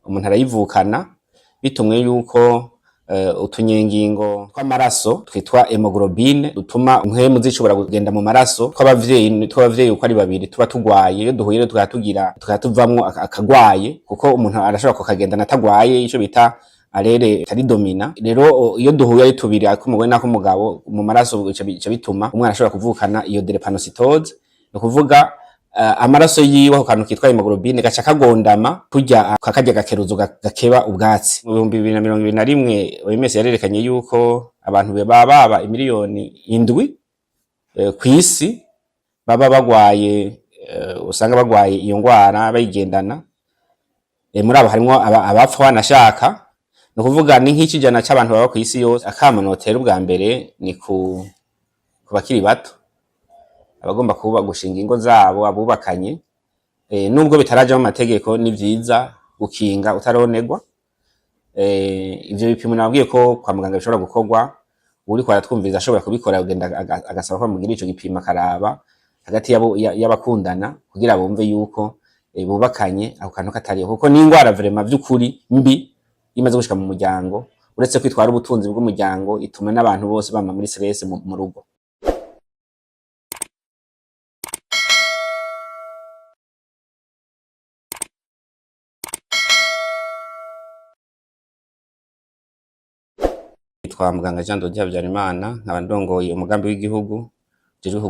Umuntu arayivukana bitumwe yuko utunyengingo tw'amaraso twitwa hémoglobine dutuma impwemu zishobora kugenda mu maraso tw'abavyeyi uko ari babiri tuba tugwaye. Iyo duhuye rero tukaba tugira tukaba tuvamwo akagwaye, kuko umuntu arashobora kukagendana atagwaye, ico bita allèle tari dominant. Rero iyo duhuye ari tubiri, ak'umugore n'ak'umugabo, mu maraso bica bituma umwana ashobora kuvukana iyo drépanocytose. Ni ukuvuga amaraso yiwe, ako kantu kitwa hémoglobine gaca kagondama kurya kakarya gakeruzo gakeba ubwatsi. Mu 2021 OMS yarerekanye yuko abantu baba baba imiliyoni 7 kw'isi baba bagwaye, usanga bagwaye iyo ngwara bayigendana. Muri abo harimwo abapfa wanashaka. Ni ukuvuga ni nk'ikijana c'abantu baba kw'isi yose. Akamo notera ubwa mbere ni ku bakiri bato, abagomba kuba gushinga ingo zabo, abubakanye, nubwo bitaraja mu mategeko, ni vyiza gukinga utaronerwa. Ivyo bipimo nababwiye ko kwa muganga bishobora gukorwa. Uwuriko aratwumviriza ashobora kubikora, kugenda agasaba ko bamugira ico gipimo, akaraba hagati y'abakundana kugira bumve yuko bubakanye ako kantu katariho, kuko ni ingwara vraiment vy'ukuri mbi imaze gushika mu muryango. Uretse kwitwara ubutunzi bw'umuryango, ituma n'abantu bose bama muri stress mu rugo. Nitwa muganga Jean Dodier Habyarimana, nkaba ndongoye umugambi w'igihugu ujejwe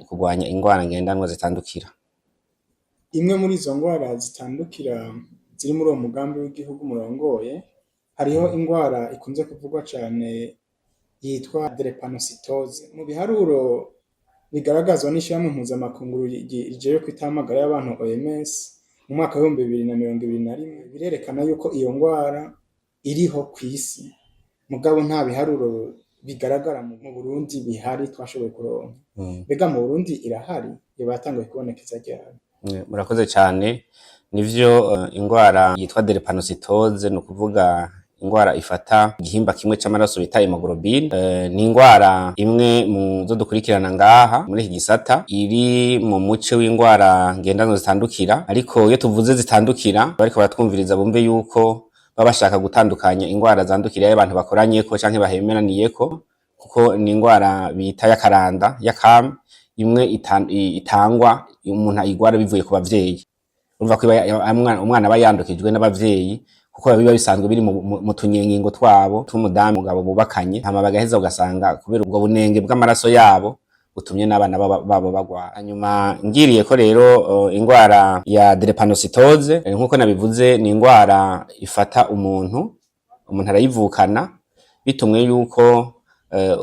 kurwanya ingwara ngendanwa zitandukira. Imwe muri izo ngwara zitandukira ziri muri uwo mugambi w'igihugu murongoye, hariho ingwara ikunze kuvugwa cane yitwa drépanocytose. Mu biharuro bigaragazwa n'ishirahamwe mpuzamakungu rijejwe kwitaho amagara y'abantu OMS mu mwaka w'2021, birerekana yuko iyo ngwara iriho kw'isi, mugabo nta biharuro bigaragara mu Burundi bihari twashoboye kuronka. Mbega mu Burundi irahari? Yoba yatanguye kubonekeza ryari? Murakoze cyane. Nivyo, ingwara yitwa drépanocytose, ni ukuvuga ingwara ifata igihimba kimwe c'amaraso bita hémoglobine, ni ingwara imwe mu zo dukurikirana ngaha muri iki gisata, iri mu muce w'ingwara ngendanwa zitandukira. Ariko iyo tuvuze zitandukira, bariko baratwumviriza bumve yuko baba bashaka gutandukanya ingwara zandukira iyo abantu bakoranyeko canke bahemeraniyeko, kuko ni ingwara bita y'akaranda, y'akame, imwe itangwa umuntu ayigwara bivuye ku bavyeyi. Urumva ko umwana aba yandukijwe n'abavyeyi, kuko biba bisanzwe biri mu tunyengingo twabo tw'umudamu mugabo bubakanye, hama bagaheza ugasanga kubera ubwo bunenge bw'amaraso yabo butumye n'abana babo bagwara. Hanyuma ngiriye ko rero, ingwara ya drépanocytose, nkuko nabivuze, ni ingwara ifata umuntu. Umuntu arayivukana bitumwe yuko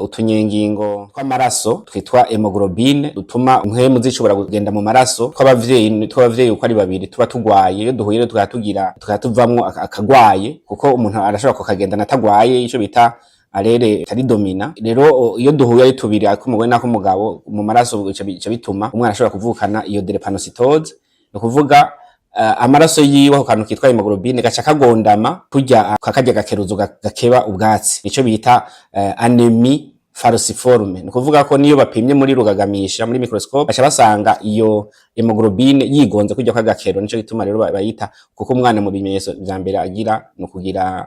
utunyengingo tw'amaraso twitwa hémoglobine dutuma impwemu zishobora kugenda mu maraso tw'abavyeyi uko ari babiri tuba tugwaye. Iyo duhuye rero tukaba tugira tukaba tuvamwo akagwaye, kuko umuntu arashobora kukagendana atagwaye, ico bita allèle tari dominant. Rero iyo duhuye ari tubiri, ak'umugore n'ak'umugabo, mu maraso bica bituma umwana ashobora kuvukana iyo drépanocytose. Ni ukuvuga amaraso yiwe, ako kantu kitwa hémoglobine gaca kagondama kurya kakarya gakeruzo gakeba ubwatsi, nico bita anémie falciforme. Ni ukuvuga ko niyo bapimye muri rugagamisha, muri microscope, baca basanga iyo hémoglobine yigonze kurya kw'agakero. Nico gituma rero bayita, kuko umwana mu bimenyetso vya mbere agira ni ukugira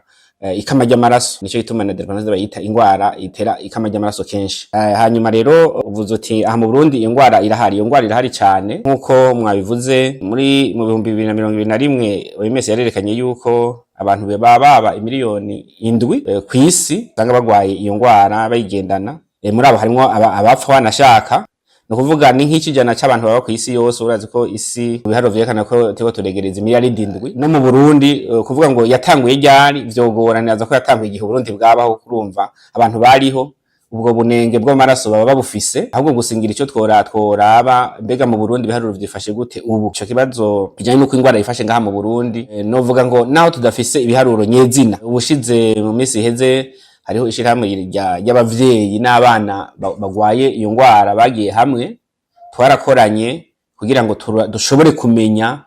ikama ry'amaraso. Nico gituma na drépanocytose bayita ingwara itera ikama ry'amaraso kenshi. Hanyuma rero uvuze uti aha mu Burundi iyo ngwara irahari. Iyo ngwara irahari cane, nkuko mwabivuze. Muri mu 2021 OMS yarerekanye yuko abantu baba baba imiliyoni 7 kw'isi usanga bagwaye iyo ngwara bayigendana. Muri abo harimwo abapfa wanashaka. Ni ukuvuga ni nk'ikijana c'abantu baba kw'isi yose. Urazi ko isi ibiharuro vyerekana ko turiko turegereza imiliyaridi 7. No mu Burundi, kuvuga ngo yatanguye ryari vyogora. Nibaza ko yatanguye igihe Uburundi bwabaho. Kurumva abantu bariho, ubwo bunenge bw'amaraso baba babufise. Ahubwo gusingira ico tworaba, mbega mu Burundi ibiharuro vyifashe gute ubu? Ico kibazo kijanye n'uko ingwara yifashe ngaha mu Burundi, novuga ngo naho tudafise ibiharuro nyezina, ubushize mu minsi iheze hariho ishirahamwe ry'abavyeyi n'abana bagwaye iyo ngwara bagiye hamwe, twarakoranye kugira ngo dushobore kumenya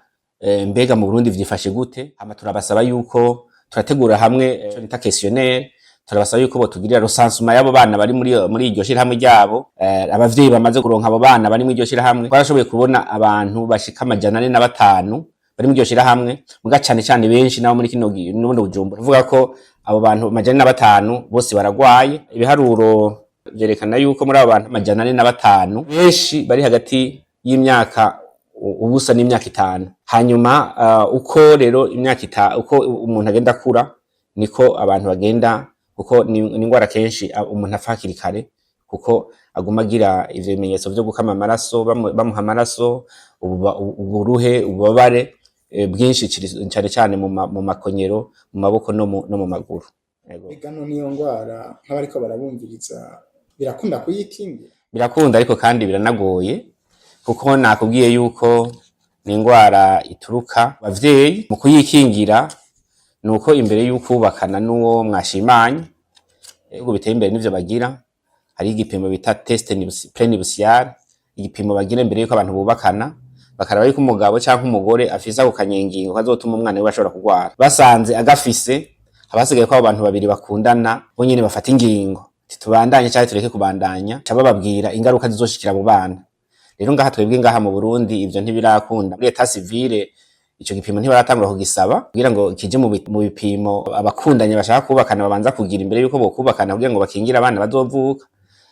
mbega mu Burundi vyifashe gute. Hama turabasaba yuko turategura hamwe ico bita questionnaire, turabasaba yuko botugirira recensement y'abo bana bari muri iryo shirahamwe ryabo, abavyeyi bamaze kuronka abo bana bari muri iryo shirahamwe. Twarashoboye kubona abantu bashika 405. bari mu iryo shirahamwe, muga cane cane benshi nabo muri kino n'ubundi Bujumbura. Uvuga ko abo bantu 405 bose baragwaye. Ibiharuro vyerekana yuko muri abo bantu 405 benshi bari hagati y'imyaka ubusa n'imyaka 5. Hanyuma uko rero imyaka uko umuntu agenda akura niko abantu bagenda, kuko ni ingwara kenshi umuntu apfa hakiri kare, kuko aguma agira ivyo bimenyetso vyo gukama amaraso, bamuha amaraso, uburuhe, ububabare bwinshi, cane cane mu makonyero, mu maboko no mu maguru. Ego. Ega none iyo ngwara, nk'abariko barabumviriza, birakunda kuyikingira? Birakunda, ariko kandi biranagoye, kuko nakubwiye yuko ni ingwara ituruka bavyeyi. Mu kuyikingira nuko imbere y'ukubakana n'uwo mwashimanye, ibihugu biteye imbere nivyo bagira, hari igipimo bita test prénuptial, igipimo bagira imbere yuko abantu bubakana, bakaraba yuko umugabo canke umugore afise ako kanyengingo kazotuma umwana wiwe ashobora kugwara. Basanze agafise, haba hasigaye ko abo bantu babiri bakundana bo nyene bafata ingingo, titubandanye canke tureke kubandanya, ca bababwira ingaruka zizoshikira abo bana. Rero ngaha twebwe ngaha mu Burundi ivyo ntibirakunda. Muri l'état civil ico gipimo ntibaratangura kugisaba kugira ngo kije mu bipimo abakundanye bashaka kubakana babanza kugira imbere yuko bokubakana, kugira ngo bakingire abana bazovuka.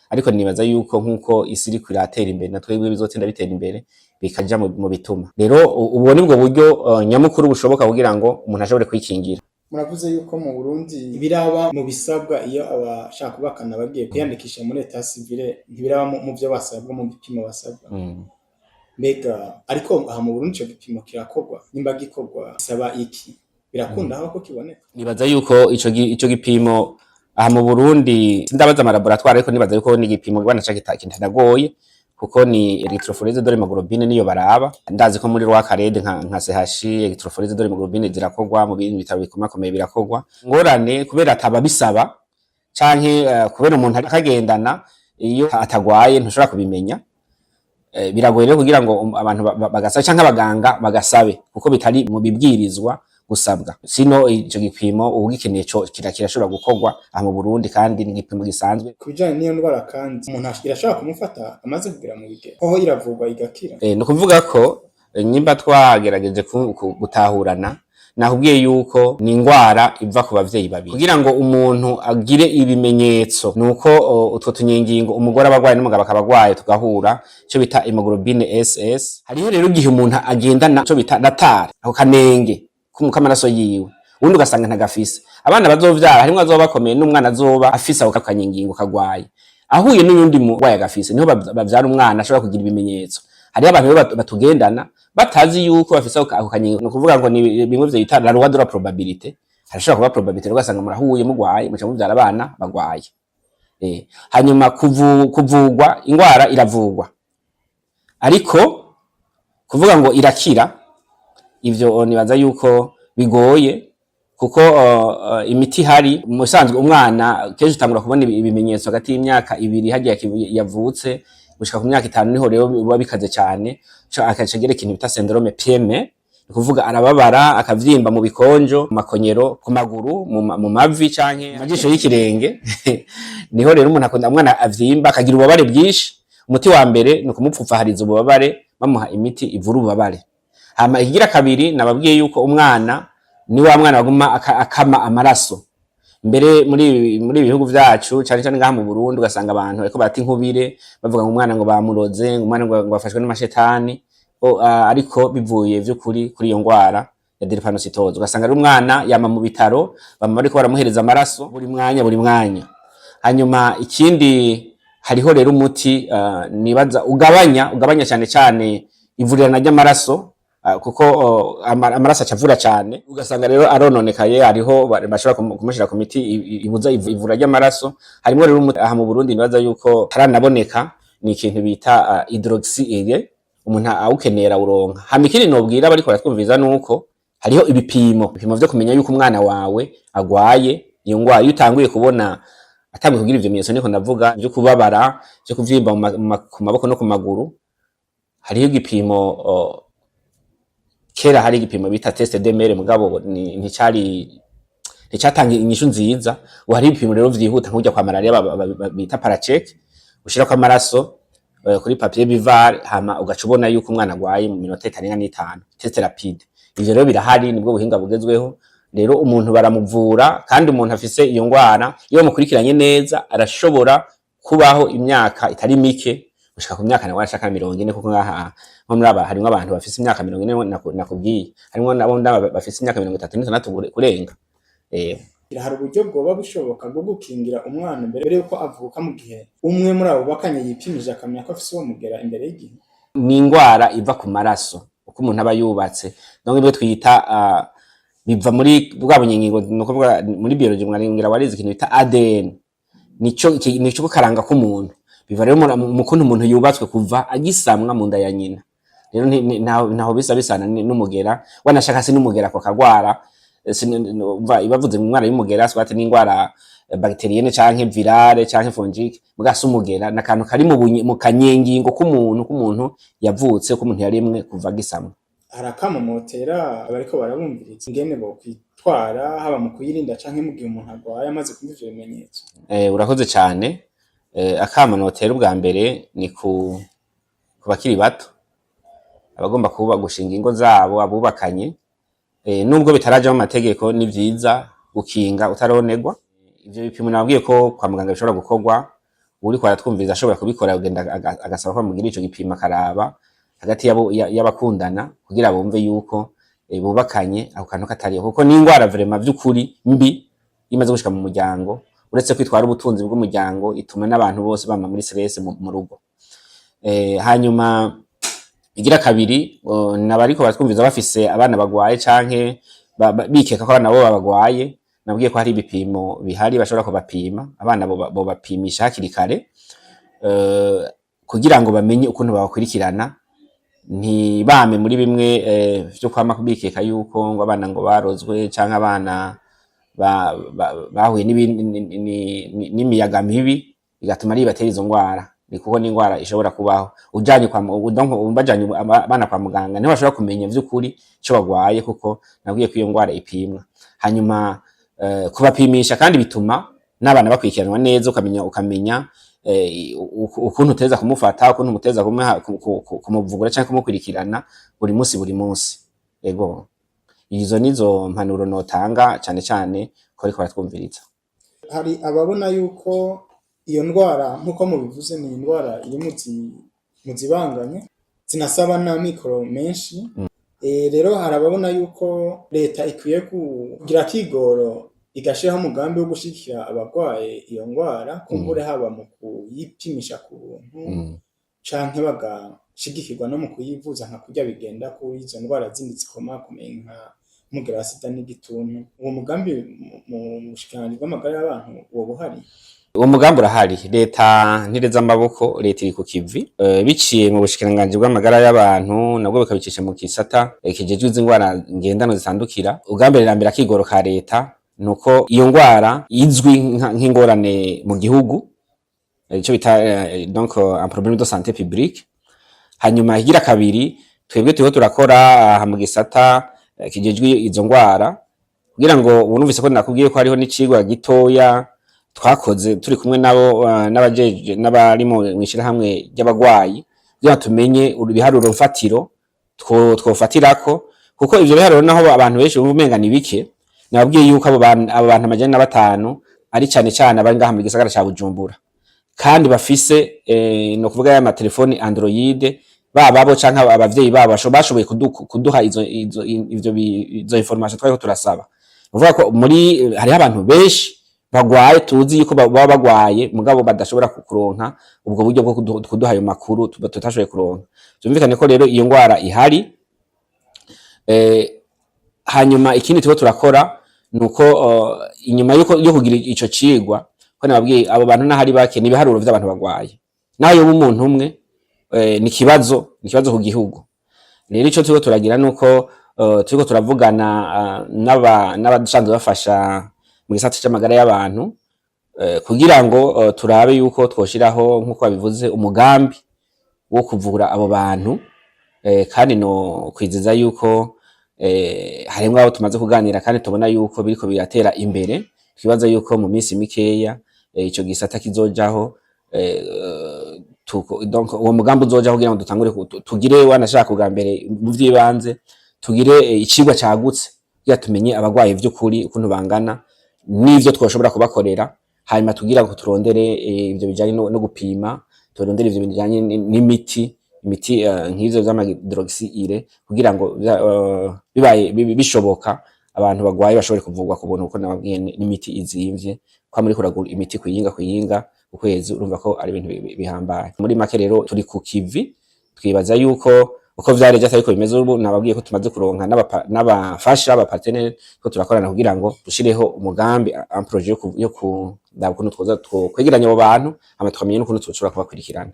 Ariko nibaza yuko nkuko isi iriko iratera imbere, na twebwe bizotinda bitera imbere bikaja mu bituma. Rero ubwo nibwo buryo nyamukuru bushoboka kugira ngo umuntu ashobore kwikingira. Muravuze yuko mu Burundi biraba mu bisabwa iyo abashaka kubakana bagiye kwiyandikisha muri l'état civil, ntibiraba mu vyo basabwa, mu bipimo basabwa. Mbega ariko aha mu Burundi ico gipimo kirakorwa? Nimba gikorwa, bisaba iki? Birakunda aho ko kiboneka? Nibaza yuko ico gipimo aha mu Burundi, sindabaza ama laboratoire, ariko nibaza yuko ni igipimo banaca kitanagoye, kuko ni électrophorèse de l'hémoglobine niyo baraba. Ndazi ko muri Roi Khaled nka CHU électrophorèse de l'hémoglobine zirakorwa, mu bindi bitaro bikomakomeye birakorwa. Ngorane kubera ataba bisaba canke kubera umuntu akagendana, iyo atagwaye ntushobora kubimenya. Biragoye rero kugira ngo abantu bagasabe canke abaganga bagasabe, kuko bitari mu bibwirizwa gusabwa. Sino ico gipimo ugikeneye co kirashobora gukorwa aha mu Burundi, kandi ni igipimo gisanzwe. Ku bijanye n'iyo ndwara kandi, umuntu irashobora kumufata amaze kugera mu bigero? Hoho iravurwa igakira? Ni ukuvuga ko nyimba twagerageje gutahurana, nakubwiye yuko ni ingwara iva ku bavyeyi babiri. Kugira ngo umuntu agire ibimenyetso nuko utwo tunyengingo umugore aba agwaye n'umugabo akaba agwaye, tugahura, ico bita hémoglobine SS. Hariho rero igihe umuntu agendana ico bita retard, ako kanenge k'amaraso yiwe, ubundi ugasanga ntagafise. Abana bazovyara harimwo azoba bakomeye n'umwana azoba afise ako kanyengingo kagwaye, ahuye n'uyundi murwayi agafise, niho bavyara umwana ashobora kugira ibimenyetso. Hariho abantu rero batugendana batazi yuko bafise ako kanyengingo. Ni ukuvuga ngo ni bimwe vyo bita la loi de la probabilité. Harashobora kuba probabilité rero ugasanga murahuye mugwaye, muca muvyara abana bagwaye. Hanyuma kuvugwa, ingwara iravugwa, ariko kuvuga ngo irakira, ivyo nibaza yuko bigoye, kuko imiti ihari mu bisanzwe, umwana kenshi utangura kubona ibimenyetso hagati y'imyaka 2 hagiye yavutse gushika ku myaka 5, niho rero biba bikaze cyane. Akaca agira ikintu bita syndrome pieds-mains, ni kuvuga arababara, akavyimba mu bikonjo, mu makonyero, ku maguru, mu mavi canke amajisho y'ikirenge. Niho rero umuntu akunda umwana avyimba, akagira ububabare bwinshi. Umuti wa mbere ni ukumupfupfahariza ububabare, bamuha imiti ivura ububabare. Hama ikigira kabiri, nababwiye yuko umwana ni wa mwana baguma akama amaraso. Mbere muri ibi bihugu vyacu, cane cane ngaha mu Burundi, ugasanga abantu bariko barata inkubire, bavuga ngo umwana ngo bamuroze, ngo umwana ngo afashwe n'amashetani. Ariko bivuye vy'ukuri kuri iyo ngwara ya drépanocytose. Ugasanga ari umwana yama mu bitaro, bama bariko baramuhereza amaraso buri mwanya buri mwanya. Hanyuma ikindi, hariho rero umuti nibaza ugabanya cyane cyane ivurirana ry'amaraso, kuko amaraso acavura cyane, ugasanga rero arononekaye. Hariho bashobora kumushira ku miti ibuza ivura ry'amaraso. Harimo rero umuti aha mu Burundi nibaza yuko taranaboneka, ni ikintu bita hydroxyurea, umuntu awukenera awuronka. Hama ikindi nobwira bariko baratwumviriza nuko hariho ibipimo vyo kumenya yuko umwana wawe agwaye iyo ngwara. Iyo utanguye kubona atanguye kugira ivyo bimenyetso niko ndavuga, vyo kubabara, vyo kuvyimba ku maboko no ku maguru, hariho igipimo. Kera hari igipimo bita test de mère, mugabo nticari, nticatanga inyishu nziza. Ubu hari ibipimo rero vyihuta nk'urya kwa malaria bita Paracheck, ushirako amaraso kuri papier buvard, hama ugaca ubona yuko umwana agwaye mu minota itarenga n'itanu, test rapide. Ivyo rero birahari, nibwo buhinga bugezweho. Rero umuntu baramuvura, kandi umuntu afise iyo ngwara, iyo bamukurikiranye neza, arashobora kubaho imyaka itari mike, gushika ku myaka nawe ashaka 40, kuko ngaha nko muri aba harimwo abantu bafise imyaka 40 nakubwiye, harimwo nabo bafise imyaka 36 kurenga. Hari uburyo bwoba bushoboka bwo gukingira umwana mbere yuko avuka, mu gihe umwe muri abo bubakanye yipimije akamenya ko afise uwo mugera imbere y'igihe? Ni ingwara iva ku maraso, uko umuntu aba yubatse, donc ibyo twita biva muri bwa bunyengingo, ni ukuvuga muri biology mwaringira warize ikintu bita ADN, nico karanga k'umuntu. Biva rero mu kuntu umuntu yubatswe kuva agisamwa mu nda ya nyina. Rero ntaho bisa bisana n'umugera, wanashaka si n'umugera ako kagwara. Ibavuze mu ngwara y'umugera, soit n'ingwara bactérienne canke virale canke fongique, muga si umugera, n'akantu kari mu kanyengingo k'umuntu yavutse, k'umuntu yaremwe kuva agisamwa. Hari akamo mwotera abariko barabumviriza, ingene bokwitwara, haba mu kuyirinda canke mu gihe umuntu agwaye amaze kumva ivyo bimenyetso? Urakoze cane. Akamo notera ubwa mbere ni ku bakiri bato, abagomba kuba gushinga ingo zabo, abubakanye. Nubwo bitaraja mu mategeko, ni vyiza gukinga utaronerwa. Ivyo bipimo nababwiye ko kwa muganga bishobora gukorwa. Uriko aratwumviriza ashobora kubikora, kugenda agasaba ko bamugira ico gipimo, akaraba hagati y'abakundana kugira bumve yuko bubakanye ako kantu katariho, kuko ni ingwara vraiment vy'ukuri mbi imaze gushika mu muryango. Uretse kwitwara ubutunzi bw'umuryango, ituma n'abantu bose bama muri stress mu rugo. Hanyuma igira kabiri, nabariko baratwumviza bafise abana bagwaye canke bikeka ko abana bo bagwaye, nabwiye ko hari ibipimo bihari bashobora kubapima abana, bobapimisha hakiri kare kugira ngo bamenye ukuntu babakurikirana, ntibame muri bimwe vyo kwama bikeka yuko ngo abana ngo barozwe canke abana bahuye n'imiyaga mibi bigatuma ari batera izo ngwara. Ni kuko n'ingwara ishobora kubaho ujanye kwa donc bajanye abana kwa muganga, niho bashobora kumenya vy'ukuri ico bagwaye, kuko nabwiye ko iyo ngwara ipimwa. Hanyuma kubapimisha kandi bituma n'abana bakurikiranwa neza, ukamenya ukuntu uteza kumufata, ukuntu umuteza kumuvugura canke kumukurikirana buri munsi buri munsi. Ego, izo nizo mpanuro notanga cane cane ko ariko baratwumviriza. Hari ababona yuko iyo ndwara, nk'uko mubivuze, ni indwara iri mu zibanganye, zinasaba n'amikoro menshi. Rero hari ababona yuko leta ikwiye kugira akigoro, igashiraho umugambi wo gushigikira abagwaye iyo ngwara, kumbure haba mu kuyipimisha ku buntu canke bagashigikirwa no mu kuyivuza, nka kurya bigenda kuri izo ndwara zindi zikomakomeye nka umugera wa sida n'igituntu. Uwo mugambi mu bushikiranganji bw'amagara y'abantu woba uhari? Uwo mugambi urahari. Leta ntireze amaboko, leta iri ku kivi, biciye mu bushikiranganji bw'amagara y'abantu, nabwo bukabicisha mu gisata kijejwe izi ngwara ngendano zitandukira. Ubwa mbere na mbere, akigoro ka leta nuko iyo ngwara izwi nk'ingorane mu gihugu, ico bita donc un problème de santé publique. Hanyuma igira kabiri, twebwe turiko turakora aha mu gisata kijejwe izo ngwara, kugira ngo unumvise ko nakubwiye ko hariho n'icigwa gitoya twakoze turi kumwe nabo, n'abajeje n'abari mu mw'ishirahamwe ry'abagwayi, kugira tumenye ibiharuro mfatiro twofatirako, kuko ivyo biharuro, naho abantu benshi bumva umenga ni bike, nababwiye yuko abo bantu 405 ari cane cane abari ngaha mu gisagara ca Bujumbura, kandi bafise no kuvuga ya matelefoni Android, baba bo canke abavyeyi babo bashoboye kuduha izo information twariko turasaba. Uvuga ko muri hariho abantu benshi bagwaye, tuzi yuko baba bagwaye, mugabo badashobora kuronka ubwo buryo bwo kuduha ayo makuru tutashoboye kuronka. Vyumvikane ko rero iyo ngwara ihari. Hanyuma ikindi turiko turakora nuko inyuma yuko yo kugira ico cigwa, ko nababwiye abo bantu n'ahari bake, ni ibiharuro vy'abantu bagwaye, naho yoba umuntu umwe, ni ikibazo ku gihugu. Rero ico turiko turagira nuko turiko turavugana n'abasanzwe bafasha mu gisata c'amagara y'abantu, kugira ngo turabe yuko twoshiraho, nk'uko babivuze, umugambi wo kuvura abo bantu. Kandi no kwizeza yuko harimwo abo tumaze kuganira, kandi tubona yuko biriko biratera imbere. Twibaza yuko mu minsi mikeya ico gisata kizojaho, donc uwo mugambi uzojaho kugira ngo dutangure tugire, wanashaka ubwa mbere mu vy'ibanze. tugire icigwa cagutse kugira tumenye abagwayi vy'ukuri ukuntu bangana n'ivyo twoshobora kubakorera, hanyuma tugira ngo turondere ivyo bijanye no gupima, turondere ivyo bijanye n'imiti, imiti nk'ivyo vy'ama hydroxyurea, kugira ngo bibaye bishoboka abantu bagwaye bashobore kuvurwa ku buntu, kuko nababwiye n'imiti izimvye. Kwa muri kuragura imiti kuyinga kuyinga ukwezi, urumva ko ari ibintu bihambaye. Muri make rero turi ku kivi, twibaza yuko uko vyari ejo atariko bimeze ubu. Nababwiye ko tumaze kuronka n'abafasha, aba partenaires, ko turakorana kugira ngo dushireho umugambi, un projet yo kuraba ukuntu twoza kwegeranya abo bantu, hama tukamenya n'ukuntu twoshobora kubakurikirana.